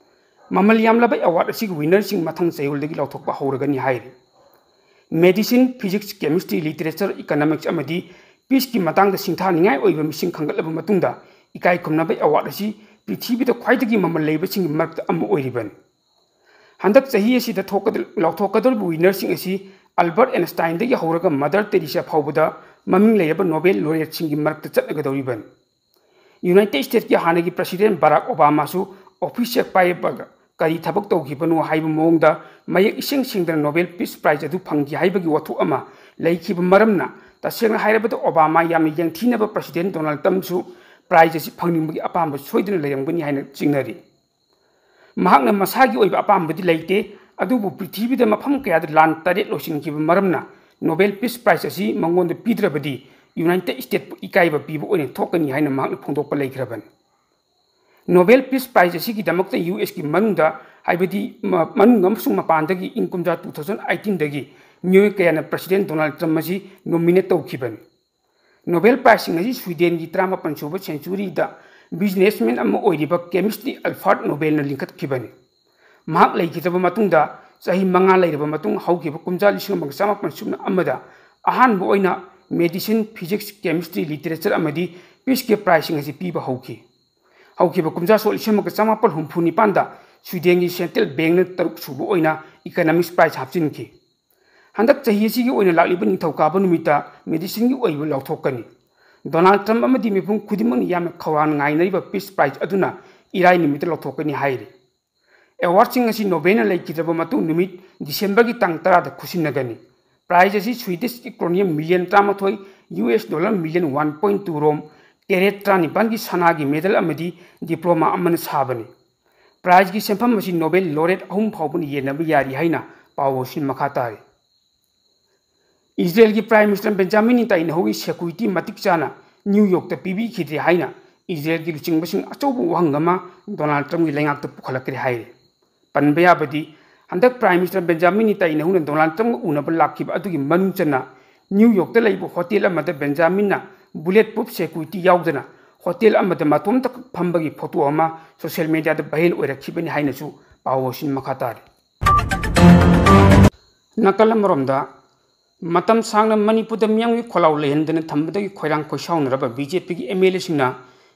ꯃꯃꯜ ꯌꯥꯝꯂꯕ ꯑꯦꯋꯥꯔꯗ ꯑꯁꯤꯒꯤ ꯋꯤꯟꯅꯔꯁꯤꯡ ꯃꯊꯪ ꯆꯌꯣꯜꯗꯒꯤ ꯂꯥꯎꯊꯣꯛꯄ ꯍꯧꯔꯒꯅꯤ ꯍꯥꯏꯔꯤ꯫ Medicine, physics, chemistry, literature, economics ꯑꯃꯗꯤ ꯄꯤꯁꯀꯤ ꯃꯇꯥꯡꯗ ꯁꯤꯡꯊꯥꯅꯤꯡꯉꯥꯏ ꯑꯣꯏꯕ ꯃꯤꯁꯤꯡ ꯈꯟꯒꯠꯂꯕ ꯃꯇꯨꯡꯗ, ꯏꯀꯥꯏ ꯈꯨꯝꯅꯕ ꯑꯦꯋꯥꯔꯗ ꯑꯁꯤ ꯄ꯭ꯔꯤꯊꯤꯕꯤꯗ ꯈ꯭ꯋꯥꯏꯗꯒꯤ ꯃꯃꯜ ꯂꯩꯕꯁꯤꯡꯒꯤ ꯃꯔꯛꯇ ꯑꯃ ꯑꯣꯏꯔꯤꯕꯅꯤ꯫ ꯍꯟꯗꯛ ꯆꯍꯤ ꯑꯁꯤꯗ ꯊꯣꯛꯀꯗ-, ꯂꯥꯎꯊꯣꯛꯀꯗꯧꯔꯤꯕ ꯋꯤꯟꯅꯔꯁꯤꯡ ꯑꯁꯤ ꯑꯜꯕꯔꯠ ꯑꯦꯟꯁꯇꯥꯏꯟꯗꯒꯤ ꯍꯧꯔꯒ ꯃꯗꯔ ꯇꯦꯔꯤꯁꯥ ꯐꯥꯎꯕꯗ ꯃꯃꯤꯡ ꯂꯩꯔꯕ ꯅꯣꯕꯦꯜ ꯂꯣꯔꯤꯌꯦꯠꯁꯤꯡꯒꯤ ꯃꯔꯛꯇ ꯆꯠꯅꯒꯗꯧꯔꯤꯕꯅꯤ꯫ ꯌꯨꯅꯥꯏꯇꯦꯗ ꯁ꯭ꯇꯦꯠꯁꯀꯤ ꯍꯥꯟꯅꯒꯤ ꯄ꯭ꯔꯁꯤꯗꯦꯟ ꯕꯔꯥꯛ ꯑꯣꯕꯥꯃꯥꯁꯨ ꯑꯣꯐꯤꯁ ꯍꯦꯛ ꯄꯥꯏꯕꯒ ꯀꯔꯤ ꯊꯕꯛ ꯇꯧꯈꯤꯕꯅꯣ ꯍꯥꯏꯕ ꯃꯑꯣꯡꯗ ꯃꯌꯦꯛ ꯏꯁꯦꯡ ꯁꯦꯡꯗꯅ ꯅꯣꯕꯦꯜ ꯄꯤꯁ ꯄ꯭ꯔꯥꯏꯖ ꯑꯗꯨ ꯐꯪꯈꯤ ꯍꯥꯏꯕꯒꯤ ꯋꯥꯊꯣꯛ ꯑꯃ ꯂꯩꯈꯤꯕ ꯃꯔꯝꯅ, ꯇꯁꯦꯡꯅ ꯍꯥꯏꯔꯕꯗ ꯑꯣꯕꯥꯃꯥ ꯌꯥꯝꯅ ꯌꯦꯡꯊꯤꯅꯕ ꯄ꯭ꯔꯁꯤꯗꯦꯟ ꯗꯣꯅꯥꯜꯗ ꯇ꯭ꯔꯝꯞꯁꯨ ꯄ꯭ꯔꯥꯏꯖ ꯑꯁꯤ ꯐꯪꯅꯤꯡꯕꯒꯤ ꯑꯄꯥꯝꯕ ꯁꯣꯏꯗꯅ ꯂꯩꯔꯝꯒꯅꯤ ꯍꯥꯏꯅ ꯆꯤꯡꯅꯔꯤ꯫ ꯃꯍꯥꯛꯅ ꯃꯁꯥꯒꯤ ꯑꯣꯏꯕ ꯑꯄꯥꯝꯕꯗꯤ ꯂꯩꯇꯦ, ꯑꯗꯨꯕꯨ ꯄ꯭ꯔꯤꯊꯤꯕꯤꯗ ꯃꯐꯝ ꯀꯌꯥꯗ ꯂꯥꯟ ꯇꯔꯦꯠ ꯂꯣꯏꯁꯤꯟꯈꯤꯕ ꯃꯔꯝꯅ ꯅꯣꯕꯦꯜ ꯄꯤꯁ ꯄ꯭ꯔꯥꯏꯖ ꯑꯁꯤ ꯃꯉꯣꯟꯗ ꯄꯤꯗ꯭ꯔꯕꯗꯤ ꯌꯨꯅꯥꯏꯇꯦꯗ ꯁ꯭ꯇꯦꯠꯄꯨ ꯏꯀꯥꯏꯕ ꯄꯤꯕ ꯑꯣꯏꯅ ꯊꯣꯛꯀꯅꯤ ꯍꯥꯏꯅ ꯃꯍꯥꯛꯅ ꯐꯣꯡꯗꯣꯛꯄ ꯂꯩꯈ꯭ꯔꯕꯅꯤ꯫ ꯅꯣꯕꯦꯜ ꯄꯤꯁ ꯄ꯭ꯔꯥꯏꯖ ꯑꯁꯤꯒꯤꯗꯃꯛꯇ ꯌꯨ ꯑꯦꯁꯀꯤ ꯃꯅꯨꯡꯗ, ꯍꯥꯏꯕꯗꯤ ꯃ-, ꯃꯅꯨꯡ ꯑꯃꯁꯨꯡ ꯃꯄꯥꯟꯗꯒꯤ ꯏꯪ ꯀꯨꯝꯖꯥ two thousand eighteen ꯗꯒꯤ ꯃꯤꯑꯣꯏ ꯀꯌꯥꯅ ꯄ꯭ꯔꯁꯤꯗꯦꯟ ꯗꯣꯅꯥꯜꯗ ꯇ꯭ꯔꯝꯞ ꯑꯁꯤ ꯅꯣꯃꯤꯅꯦꯠ ꯇꯧꯈꯤꯕꯅꯤ꯫ Nobel Prizeꯁꯤꯡ ꯑꯁꯤ Swedenꯒꯤ ꯇꯔꯥꯃꯥꯄꯟ ꯁꯨꯕ centuryꯗ businessman ꯑꯃ ꯑꯣꯏꯔꯤꯕ chemistry Alfred Nobelꯅ ꯂꯤꯡꯈꯠꯈꯤꯕꯅꯤ꯫ ꯃꯍꯥꯛ ꯂꯩꯈꯤꯗ꯭ꯔꯕ ꯃꯇꯨꯡꯗ ꯆꯍꯤ ꯃꯉꯥ ꯂꯩꯔꯕ ꯃꯇꯨꯡ ꯍꯧꯈꯤꯕ ꯀꯨꯝꯖꯥ ꯂꯤꯁꯤꯡ ꯑꯃꯒ ꯆꯥꯃꯥꯄꯟ ꯁꯨꯞꯅ ꯑꯃꯗ ꯑꯍꯥꯟꯕ ꯑꯣꯏꯅ medicine, physics, chemistry, literature ꯑꯃꯗꯤ peaceꯀꯤ prizeꯁꯤꯡ ꯑꯁꯤ ꯄꯤꯕ ꯍꯧꯈꯤ꯫ ꯍꯧꯈꯤꯕ ꯀꯨꯝꯖꯥ ꯁꯣꯛ ꯂꯤꯁꯤꯡ ꯑꯃꯒ ꯆꯥꯃꯥꯄꯜ ꯍꯨꯝꯐꯨ ꯅꯤꯄꯥꯟꯗ Swedenꯒꯤ central bankꯅ ꯇꯔꯨꯛ ꯁꯨꯕ ꯑꯣꯏꯅ economics prize ꯍꯥꯞꯆꯤꯟꯈꯤ꯫ ꯍꯟꯗꯛ ꯆꯍꯤ ꯑꯁꯤꯒꯤ ꯑꯣꯏꯅ ꯂꯥꯛꯂꯤꯕ ꯅꯤꯡꯊꯧꯀꯥꯕ ꯅꯨꯃꯤꯠꯇ medicineꯒꯤ ꯑꯣꯏꯕ ꯂꯥꯎꯊꯣꯛꯀꯅꯤ꯫ ꯗꯣꯅꯥꯜꯗ ꯇ꯭ꯔꯝꯞ ꯑꯃꯗꯤ ꯃꯤꯄꯨꯝ ꯈꯨꯗꯤꯡꯃꯛꯅ ꯌꯥꯝꯅ ꯈꯧꯔꯥꯡꯅ ꯉꯥꯏꯅꯔꯤꯕ peace prize ꯑꯗꯨꯅ ꯏꯔꯥꯏ ꯅꯨꯃꯤꯠꯇ ꯂꯧꯊꯣꯛꯀꯅꯤ ꯍꯥꯏꯔꯤ꯫ Awardꯁꯤꯡ ꯑꯁꯤ ꯅꯣꯕꯦꯜꯅ ꯂꯩꯈꯤꯗ꯭ꯔꯕ ꯃꯇꯨꯡ ꯅꯨꯃꯤꯠ ꯗꯤꯁꯦꯝꯕꯔꯒꯤ ꯇꯥꯡ ꯇꯔꯥꯗ ꯈꯨꯠꯁꯤꯟꯅꯒꯅꯤ꯫ Prize ꯑꯁꯤ Swedish krona million ꯇꯔꯥꯃꯥꯊꯣꯏ, U S dollar million one point two Rome, carat ꯇꯔꯥꯅꯤꯄꯥꯟꯒꯤ ꯁꯅꯥꯒꯤ medal ꯑꯃꯗꯤ diploma ꯑꯃꯅ ꯁꯥꯕꯅꯤ꯫ Prizeꯀꯤ ꯁꯦꯟꯐꯝ ꯑꯁꯤ Nobel laureate ꯑꯍꯨꯝ ꯐꯥꯎꯕꯅ ꯌꯦꯟꯅꯕ ꯌꯥꯔꯤ ꯍꯥꯏꯅ ꯄꯥꯎ ꯑꯁꯤꯅ ꯃꯈꯥ ꯇꯥꯔꯤ꯫ ꯏꯖꯔꯦꯜꯒꯤ Prime Minister Benjamin Netanyahuꯒꯤ security ꯃꯇꯤꯛ ꯆꯥꯅ New Yorkꯇ ꯄꯤꯕꯤꯈꯤꯗ꯭ꯔꯦ ꯍꯥꯏꯅ ꯏꯖꯔꯦꯜꯒꯤ ꯂꯨꯆꯤꯡꯕꯁꯤꯡ ꯑꯆꯧꯕ ꯋꯥꯍꯪ ꯑꯃ ꯗꯣꯅꯥꯜꯗ ꯇ꯭ꯔꯝꯞꯀꯤ ꯂꯩꯉꯥꯛꯇ ꯄꯨꯈꯠꯂꯛꯈ꯭ꯔꯦ ꯍꯥꯏꯔꯤ꯫ ꯄꯟꯕ ꯌꯥꯕꯗꯤ, ꯍꯟꯗꯛ Prime Minister Benjamin Netanyahuꯅ ꯗꯣꯅꯥꯜꯗ ꯇ꯭ꯔꯝꯞꯀ ꯎꯅꯕ ꯂꯥꯛꯈꯤꯕ ꯑꯗꯨꯒꯤ ꯃꯅꯨꯡ ꯆꯟꯅ New Yorkꯇ ꯂꯩꯕ hotel ꯑꯃꯗ ꯕꯦꯟꯖꯥꯃꯤꯟꯅ bullet proof security ꯌꯥꯎꯗꯅ hotel ꯑꯃꯗ ꯃꯇꯣꯝꯇ ꯐꯝꯕꯒꯤ photo ꯑꯃ social mediaꯗ viral ꯑꯣꯏꯔꯛꯈꯤꯕꯅꯤ ꯍꯥꯏꯅꯁꯨ ꯄꯥꯎ ꯑꯁꯤꯅ ꯃꯈꯥ ꯇꯥꯔꯤ꯫ ꯅꯥꯀꯜ ꯑꯃꯔꯣꯝꯗ, ꯃꯇꯝ ꯁꯥꯡꯅ ꯃꯅꯤꯄꯨꯔꯗ ꯃꯤꯌꯥꯝꯒꯤ ꯈꯣꯜꯂꯥꯎ ꯂꯩꯍꯟꯗꯅ ꯊꯝꯕꯗꯒꯤ ꯈꯣꯏꯔꯥꯡ ꯈꯣꯏꯁꯥꯎꯅꯔꯕ BJPꯒꯤ MLAꯁꯤꯡꯅ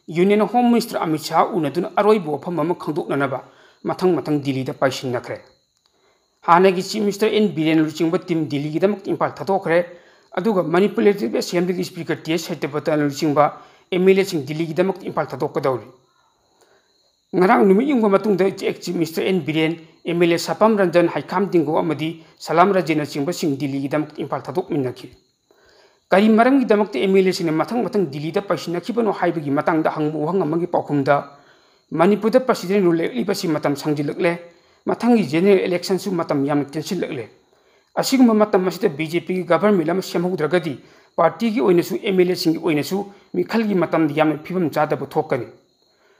Union Home Minister Amit Shah ꯎꯅꯗꯨꯅ ꯑꯔꯣꯏꯕ ꯋꯥꯐꯝ ꯑꯃ ꯈꯪꯗꯣꯛꯅꯅꯕ ꯃꯊꯪ ꯃꯊꯪ ꯗꯤꯜꯂꯤꯗ ꯄꯥꯏꯁꯤꯟꯅꯈ꯭ꯔꯦ꯫ ꯍꯥꯟꯅꯒꯤ Chief Minister N ꯕꯤꯔꯦꯟ ꯂꯨꯆꯤꯡꯕ team ꯗꯤꯜꯂꯤꯒꯤꯗꯃꯛ ꯏꯝꯐꯥꯜ ꯊꯥꯗꯣꯛꯈ꯭ꯔꯦ꯫ ꯑꯗꯨꯒ Manipur Legislative Assemblyꯒꯤ Speaker ꯇꯤ ꯑꯦꯁ ꯁꯇ꯭ꯌꯕ꯭ꯔꯇꯅ ꯂꯨꯆꯤꯡꯕ MLAꯁꯤꯡ ꯗꯤꯜꯂꯤꯒꯤꯗꯃꯛ ꯏꯝꯐꯥꯜ ꯊꯥꯗꯣꯛꯀꯗꯧꯔꯤ꯫ ꯉꯔꯥꯡ ꯅꯨꯃꯤꯠ ꯌꯨꯡꯕ ꯃꯇꯨꯡꯗ ex Chief Minister N Biren, MLA ꯁꯄꯥꯝ Ranjan, ꯍꯩꯈꯥꯝ ꯗꯤꯡꯒꯣ ꯑꯃꯗꯤ ꯁꯂꯥꯝ ꯔꯥꯖꯦꯅꯆꯤꯡꯕꯁꯤꯡ ꯗꯤꯜꯂꯤꯒꯤꯗꯃꯛꯇ ꯏꯝꯐꯥꯜ ꯊꯥꯗꯣꯛꯃꯤꯟꯅꯈꯤ꯫ ꯀꯔꯤ ꯃꯔꯝꯒꯤꯗꯃꯛꯇ MLAꯁꯤꯡꯅ ꯃꯊꯪ ꯃꯊꯪ ꯗꯤꯜꯂꯤꯗ ꯄꯥꯏꯁꯤꯟꯅꯈꯤꯕꯅꯣ ꯍꯥꯏꯕꯒꯤ ꯃꯇꯥꯡꯗ ꯍꯪꯕ ꯋꯥꯍꯪ ꯑꯃꯒꯤ ꯄꯥꯎꯈꯨꯝꯗ, ꯃꯅꯤꯄꯨꯔꯗ President rule ꯂꯩꯔꯛꯂꯤꯕꯁꯤ ꯃꯇꯝ ꯁꯥꯡꯖꯤꯜꯂꯛꯂꯦ, ꯃꯊꯪꯒꯤ general electionꯁꯨ ꯃꯇꯝ ꯌꯥꯝꯅ ꯇꯦꯟꯁꯤꯜꯂꯛꯂꯦ꯫ ꯑꯁꯤꯒꯨꯝꯕ ꯃꯇꯝ ꯑꯁꯤꯗ BJPꯒꯤ government ꯑꯃ ꯁꯦꯝꯍꯧꯗ꯭ꯔꯒꯗꯤ partyꯒꯤ ꯑꯣꯏꯅꯁꯨ MLAꯁꯤꯡꯒꯤ ꯑꯣꯏꯅꯁꯨ ꯃꯤꯈꯜꯒꯤ ꯃꯇꯝꯗ ꯌꯥꯝꯅ ꯐꯤꯕꯝ ꯆꯥꯗꯕ ꯊꯣꯛꯀꯅꯤ꯫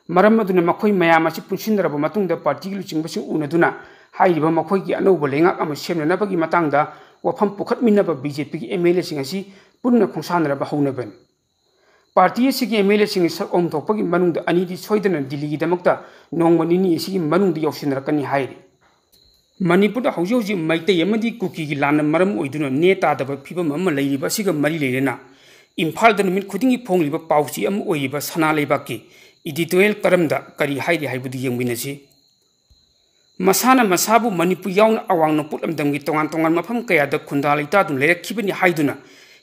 ꯃꯔꯝ ꯑꯗꯨꯅ ꯃꯈꯣꯏ ꯃꯌꯥꯝ ꯑꯁꯤ ꯄꯨꯟꯁꯤꯟꯅꯔꯕ ꯃꯇꯨꯡꯗ partyꯒꯤ ꯂꯨꯆꯤꯡꯕꯁꯤꯡ ꯎꯅꯗꯨꯅ ꯍꯥꯏꯔꯤꯕ ꯃꯈꯣꯏꯒꯤ ꯑꯅꯧꯕ ꯂꯩꯉꯥꯛ ꯑꯃ ꯁꯦꯝꯅꯅꯕꯒꯤ ꯃꯇꯥꯡꯗ ꯋꯥꯐꯝ ꯄꯨꯈꯠꯃꯤꯟꯅꯕ BJPꯒꯤ MLAꯁꯤꯡ ꯑꯁꯤ ꯄꯨꯟꯅ ꯈꯣꯡꯁꯥꯟꯅꯔꯕ ꯍꯧꯅꯕꯅꯤ꯫ ꯄꯥꯔꯇꯤ ꯑꯁꯤꯒꯤ ꯑꯦꯝ ꯑꯦꯜ ꯑꯦꯁꯤꯡꯒꯤ ꯁꯔꯨꯛ ꯑꯍꯨꯝ ꯊꯣꯛꯄꯒꯤ ꯃꯅꯨꯡꯗ ꯑꯅꯤꯗꯤ ꯁꯣꯏꯗꯅ ꯗꯤꯜꯂꯤꯒꯤꯗꯃꯛꯇ ꯅꯣꯡꯃ ꯅꯤꯅꯤ ꯑꯁꯤꯒꯤ ꯃꯅꯨꯡꯗ ꯌꯧꯁꯤꯟꯅꯔꯛꯀꯅꯤ ꯍꯥꯏꯔꯤ꯫ ꯃꯅꯤꯄꯨꯔꯗ ꯍꯧꯖꯤꯛ ꯍꯧꯖꯤꯛ ꯃꯩꯇꯩ ꯑꯃꯗꯤ ꯀꯨꯀꯤꯒꯤ ꯂꯥꯟꯅ ꯃꯔꯝ ꯑꯣꯏꯗꯨꯅ ꯅꯦ ꯇꯥꯗꯕ ꯐꯤꯕꯝ ꯑꯃ ꯂꯩꯔꯤꯕ ꯑꯁꯤꯒ ꯃꯔꯤ ꯂꯩꯅꯅ ꯏꯝꯐꯥꯜꯗ ꯅꯨꯃꯤꯠ ꯈꯨꯗꯤꯡꯒꯤ ꯐꯣꯡꯂꯤꯕ ꯄꯥꯎꯆꯦ ꯑꯃ ꯑꯣꯏꯔꯤꯕ ꯁꯅꯥ ꯂꯩꯕꯥꯛꯀꯤ editorial ꯀꯔꯝꯗ ꯀꯔꯤ ꯍꯥꯏꯔꯤ ꯍꯥꯏꯕꯗꯨ ꯌꯦꯡꯃꯤꯟꯅꯁꯤ꯫ ꯃꯁꯥꯅ ꯃꯁꯥꯕꯨ ꯃꯅꯤꯄꯨꯔ ꯌꯥꯎꯅ ꯑꯋꯥꯡ ꯅꯣꯡꯄꯣꯛ ꯂꯝꯗꯝꯒꯤ ꯇꯣꯉꯥꯟ ꯇꯣꯉꯥꯟꯕ ꯃꯐꯝ ꯀꯌꯥꯗ ꯈꯨꯟꯗꯥ ꯂꯩꯇꯥꯗꯨꯅ ꯂꯩꯔꯛꯈꯤꯕꯅꯤ ꯍꯥꯏꯗꯨꯅ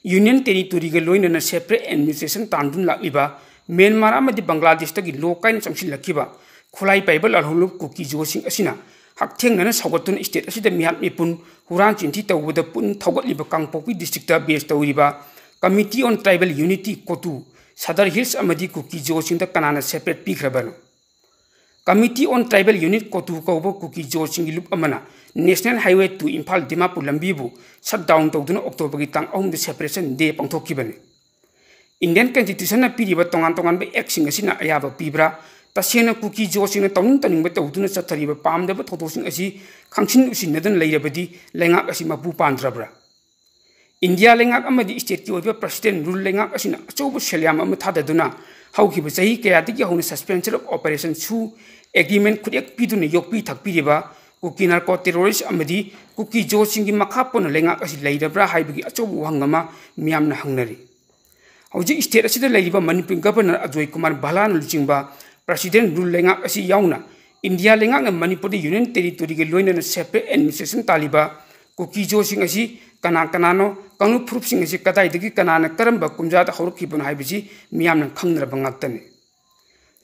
ꯌꯨꯅꯤꯌꯟ ꯇꯦꯔꯤꯇꯣꯔꯤꯒ ꯂꯣꯏꯅꯅ separate administration ꯇꯥꯟꯗꯨꯅ ꯂꯥꯛꯂꯤꯕ ꯃ꯭ꯌꯥꯟꯃꯥꯔ ꯑꯃꯗꯤ ꯕꯪꯒ꯭ꯂꯥꯗꯦꯁꯇꯒꯤ ꯂꯣ ꯀꯥꯏꯅ ꯆꯪꯁꯤꯜꯂꯛꯈꯤꯕ ꯈꯨꯠꯂꯥꯏ ꯄꯥꯏꯕ ꯂꯥꯜꯍꯧꯂꯨꯞ ꯀꯨꯀꯤ ꯖꯣꯁꯤꯡ ꯑꯁꯤꯅ ꯍꯛꯊꯦꯡꯅꯅ ꯁꯧꯒꯠꯇꯨꯅ state ꯑꯁꯤꯗ ꯃꯤꯍꯥꯠ ꯃꯤꯄꯨꯟ, ꯍꯨꯔꯥꯟ ꯆꯤꯟꯊꯤ ꯇꯧꯕꯗ ꯄꯨꯛꯅꯤꯡ ꯊꯧꯒꯠꯂꯤꯕ ꯀꯥꯡꯄꯣꯛꯄꯤ districtꯇ base ꯇꯧꯔꯤꯕ Committee on Tribal Unity, COTU, Sadar hills ꯑꯃꯗꯤ ꯀꯨꯀꯤ ꯖꯣꯁꯤꯡꯗ ꯀꯅꯥꯅ separate ꯄꯤꯈ꯭ꯔꯕꯅꯣ? Committee on Tribal Unit, ꯀꯣꯇꯨ ꯀꯧꯕ ꯀꯨꯀꯤ ꯖꯣꯁꯤꯡꯒꯤ ꯂꯨꯞ ꯑꯃꯅ National Highway two Imphal Dimapur ꯂꯝꯕꯤꯕꯨ shut down ꯇꯧꯗꯨꯅ ꯑꯣꯛꯇꯣꯕꯔꯒꯤ ꯇꯥꯡ ꯑꯍꯨꯝꯗ separation day ꯄꯥꯡꯊꯣꯛꯈꯤꯕꯅꯤ꯫ Indian Constitutionꯅ ꯄꯤꯔꯤꯕ ꯇꯣꯉꯥꯟ ꯇꯣꯉꯥꯟꯕ actꯁꯤꯡ ꯑꯁꯤꯅ ꯑꯌꯥꯕ ꯄꯤꯕ꯭ꯔꯥ? ꯇꯁꯦꯡꯅ ꯀꯨꯀꯤ ꯖꯣꯁꯤꯡꯅ ꯇꯧꯅꯤꯡ ꯇꯧꯅꯤꯡꯕ ꯇꯧꯗꯨꯅ ꯆꯠꯊꯔꯤꯕ ꯄꯥꯝꯗꯕ ꯊꯧꯗꯣꯛꯁꯤꯡ ꯑꯁꯤ ꯈꯪꯁꯤꯟ ꯎꯁꯤꯟꯅꯗꯨꯅ ꯂꯩꯔꯕꯗꯤ ꯂꯩꯉꯥꯛ ꯑꯁꯤ ꯃꯄꯨ ꯄꯥꯟꯗ꯭ꯔꯕ꯭ꯔꯥ? ꯏꯟꯗꯤꯌꯥ ꯂꯩꯉꯥꯛ ꯑꯃꯗꯤ stateꯀꯤ ꯑꯣꯏꯕ president rule ꯂꯩꯉꯥꯛ ꯑꯁꯤꯅ ꯑꯆꯧꯕ ꯁꯦꯜ ꯌꯥꯝꯕ ꯑꯃ ꯊꯥꯗꯗꯨꯅ ꯍꯧꯈꯤꯕ ꯆꯍꯤ ꯀꯌꯥꯗꯒꯤ ꯍꯧꯅ Suspension of Operation ꯁꯨ agreement ꯈꯨꯠꯌꯦꯛ ꯄꯤꯗꯨꯅ ꯌꯣꯛꯄꯤ ꯊꯛꯄꯤꯔꯤꯕ ꯀꯨꯀꯤ narco terrorist ꯑꯃꯗꯤ ꯀꯨꯀꯤ ꯖꯣꯁꯤꯡꯒꯤ ꯃꯈꯥ ꯄꯣꯟꯅ ꯂꯩꯉꯥꯛ ꯑꯁꯤ ꯂꯩꯔꯕ꯭ꯔꯥ ꯍꯥꯏꯕꯒꯤ ꯑꯆꯧꯕ ꯋꯥꯍꯪ ꯑꯃ ꯃꯤꯌꯥꯝꯅ ꯍꯪꯅꯔꯤ꯫ ꯍꯧꯖꯤꯛ state ꯑꯁꯤꯗ ꯂꯩꯔꯤꯕ ꯃꯅꯤꯄꯨꯔ Governor ꯑꯖꯣꯏ ꯀꯨꯃꯥꯔ ꯚꯜꯂꯥꯅ ꯂꯨꯆꯤꯡꯕ president rule ꯂꯩꯉꯥꯛ ꯑꯁꯤ ꯌꯥꯎꯅ ꯏꯟꯗꯤꯌꯥ ꯂꯩꯉꯥꯛꯅ ꯃꯅꯤꯄꯨꯔꯗ Union Territoryꯒ ꯂꯣꯏꯅꯅ separate administration ꯇꯥꯜꯂꯤꯕ ꯀꯨꯀꯤ ꯖꯣꯁꯤꯡ ꯑꯁꯤ ꯀꯅꯥ ꯀꯅꯥꯅꯣ, ꯀꯥꯡꯂꯨꯞ ꯐꯨꯔꯨꯞꯁꯤꯡ ꯑꯁꯤ ꯀꯗꯥꯏꯗꯒꯤ ꯀꯅꯥꯅ ꯀꯔꯝꯕ ꯀꯨꯝꯖꯥꯗ ꯍꯧꯔꯛꯈꯤꯕꯅꯣ ꯍꯥꯏꯕꯁꯤ ꯃꯤꯌꯥꯝꯅ ꯈꯪꯅꯔꯕ ꯉꯥꯛꯇꯅꯤ꯫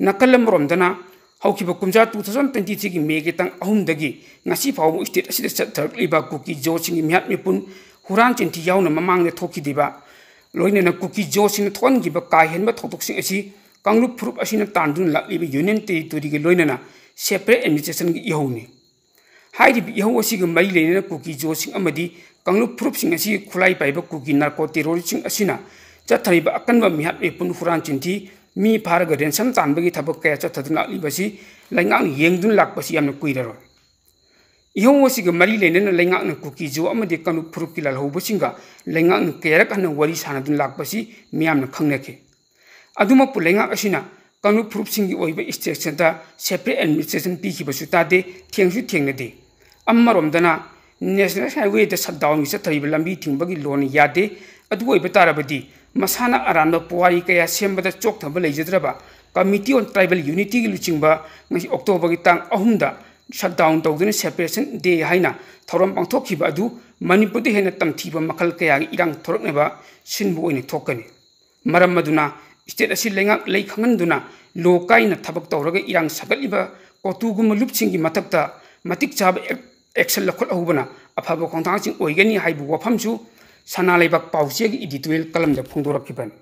ꯅꯥꯀꯜ ꯑꯃꯔꯣꯝꯗꯅ ꯍꯧꯈꯤꯕ ꯀꯨꯝꯖꯥ two thousand twenty threeꯒꯤ Mayꯒꯤ ꯇꯥꯡ ꯑꯍꯨꯝꯗꯒꯤ ꯉꯁꯤ ꯐꯥꯎꯕ state ꯑꯁꯤꯗ ꯆꯠꯊꯔꯛꯂꯤꯕ ꯀꯨꯀꯤ ꯖꯣꯁꯤꯡꯒꯤ ꯃꯤꯍꯥꯠ ꯃꯤꯄꯨꯟ, ꯍꯨꯔꯥꯟ ꯆꯤꯟꯊꯤ ꯌꯥꯎꯅ ꯃꯃꯥꯡꯗ ꯊꯣꯛꯈꯤꯗ꯭ꯔꯤꯕ, ꯂꯣꯏꯅꯅ ꯀꯨꯀꯤ ꯖꯣꯁꯤꯡꯅ ꯊꯣꯛꯍꯟꯈꯤꯕ ꯀꯥ ꯍꯦꯟꯕ ꯊꯧꯗꯣꯛꯁꯤꯡ ꯑꯁꯤ ꯀꯥꯡꯂꯨꯞ ꯐꯨꯔꯨꯞ ꯑꯁꯤꯅ ꯇꯥꯟꯗꯨꯅ ꯂꯥꯛꯂꯤꯕ Union Territoryꯒꯤ ꯂꯣꯏꯅꯅ separate administrationꯒꯤ ꯏꯍꯧꯅꯤ꯫ ꯍꯥꯏꯔꯤꯕ ꯏꯍꯧ ꯑꯁꯤꯒ ꯃꯔꯤ ꯂꯩꯅꯅ ꯀꯨꯀꯤ ꯖꯣꯁꯤꯡ ꯑꯃꯗꯤ ꯀꯥꯡꯂꯨꯞ ꯐꯨꯔꯨꯞꯁꯤꯡ ꯑꯁꯤꯒꯤ ꯈꯨꯠꯂꯥꯏ ꯄꯥꯏꯕ ꯀꯨꯀꯤ narco terroristꯁꯤꯡ ꯑꯁꯤꯅ ꯆꯠꯊꯔꯤꯕ ꯑꯀꯟꯕ ꯃꯤꯍꯥꯠ ꯃꯤꯄꯨꯟ, ꯍꯨꯔꯥꯟ ꯆꯤꯟꯊꯤ, ꯃꯤ ꯐꯥꯔꯒ ransom ꯇꯥꯟꯕꯒꯤ ꯊꯕꯛ ꯀꯌꯥ ꯆꯠꯊꯗꯨꯅ ꯂꯥꯛꯂꯤꯕ ꯑꯁꯤ ꯂꯩꯉꯥꯛꯅ ꯌꯦꯡꯗꯨꯅ ꯂꯥꯛꯄꯁꯤ ꯌꯥꯝꯅ ꯀꯨꯏꯔꯔꯣꯏ꯫ ꯏꯍꯧ ꯑꯁꯤꯒ ꯃꯔꯤ ꯂꯩꯅꯅ ꯂꯩꯉꯥꯛꯅ ꯀꯨꯀꯤ ꯖꯣ ꯑꯃꯗꯤ ꯀꯥꯡꯂꯨꯞ ꯐꯨꯔꯨꯞꯀꯤ ꯂꯥꯜꯍꯧꯕꯁꯤꯡꯒ ꯂꯩꯉꯥꯛꯅ ꯀꯌꯥꯔꯛ ꯍꯟꯅ ꯋꯥꯔꯤ ꯁꯥꯟꯅꯗꯨꯅ ꯂꯥꯛꯄꯁꯤ ꯃꯤꯌꯥꯝꯅ ꯈꯪꯅꯈꯤ꯫ ꯑꯗꯨꯃꯛꯄꯨ ꯂꯩꯉꯥꯛ ꯑꯁꯤꯅ ꯀꯥꯡꯂꯨꯞ ꯐꯨꯔꯨꯞꯁꯤꯡꯒꯤ ꯑꯣꯏꯕ stateꯁꯤꯡꯗ separate administration ꯄꯤꯈꯤꯕꯁꯨ ꯇꯥꯗꯦ, ꯊꯦꯡꯁꯨ ꯊꯦꯡꯅꯗꯦ꯫ ꯑꯃꯔꯣꯝꯗꯅ National Highwayꯗ shutdownꯒꯤ ꯆꯠꯊꯔꯤꯕ ꯂꯝꯕꯤ ꯊꯤꯡꯕꯒꯤ ꯂꯣꯅ ꯌꯥꯗꯦ꯫ ꯑꯗꯨ ꯑꯣꯏꯕ ꯇꯥꯔꯕꯗꯤ ꯃꯁꯥꯅ ꯑꯔꯥꯟꯕ ꯄꯨꯋꯥꯔꯤ ꯀꯌꯥ ꯁꯦꯝꯕꯗ ꯆꯣꯛꯊꯕ ꯂꯩꯖꯗ꯭ꯔꯕ Committee on Tribal Unityꯒꯤ ꯂꯨꯆꯤꯡꯕ ꯉꯁꯤ Octoberꯒꯤ ꯇꯥꯡ ꯑꯍꯨꯝꯗ shutdown ꯇꯧꯗꯨꯅ separation day ꯍꯥꯏꯅ ꯊꯧꯔꯝ ꯄꯥꯡꯊꯣꯛꯈꯤꯕ ꯑꯗꯨ ꯃꯅꯤꯄꯨꯔꯗ ꯍꯦꯟꯅ ꯇꯝꯊꯤꯕ ꯃꯈꯜ ꯀꯌꯥꯒꯤ ꯏꯔꯥꯡ ꯊꯣꯔꯛꯅꯕ ꯁꯤꯟꯕ ꯑꯣꯏꯅ ꯊꯣꯛꯀꯅꯤ꯫ ꯃꯔꯝ ꯑꯗꯨꯅ state ꯑꯁꯤ ꯂꯩꯉꯥꯛ ꯂꯩ ꯈꯪꯍꯟꯗꯨꯅ ꯂꯣ ꯀꯥꯏꯅ ꯊꯕꯛ ꯇꯧꯔꯒ ꯏꯔꯥꯡ ꯁꯥꯒꯠꯂꯤꯕ ꯀꯣꯇꯨꯒꯨꯝꯕ ꯂꯨꯞꯁꯤꯡꯒꯤ ꯃꯊꯛꯇ ꯃꯇꯤꯛ ꯆꯥꯕ ac-, action ꯂꯧꯈꯠꯍꯧꯕꯅ ꯑꯐꯕ ꯈꯣꯡꯊꯥꯡꯁꯤꯡ ꯑꯣꯏꯒꯅꯤ ꯍꯥꯏꯕ ꯋꯥꯐꯝꯁꯨ ꯁꯅꯥ ꯂꯩꯕꯥꯛ ꯄꯥꯎꯆꯦꯒꯤ editorial columnꯗ ꯐꯣꯡꯗꯣꯔꯛꯈꯤꯕꯅꯤ꯫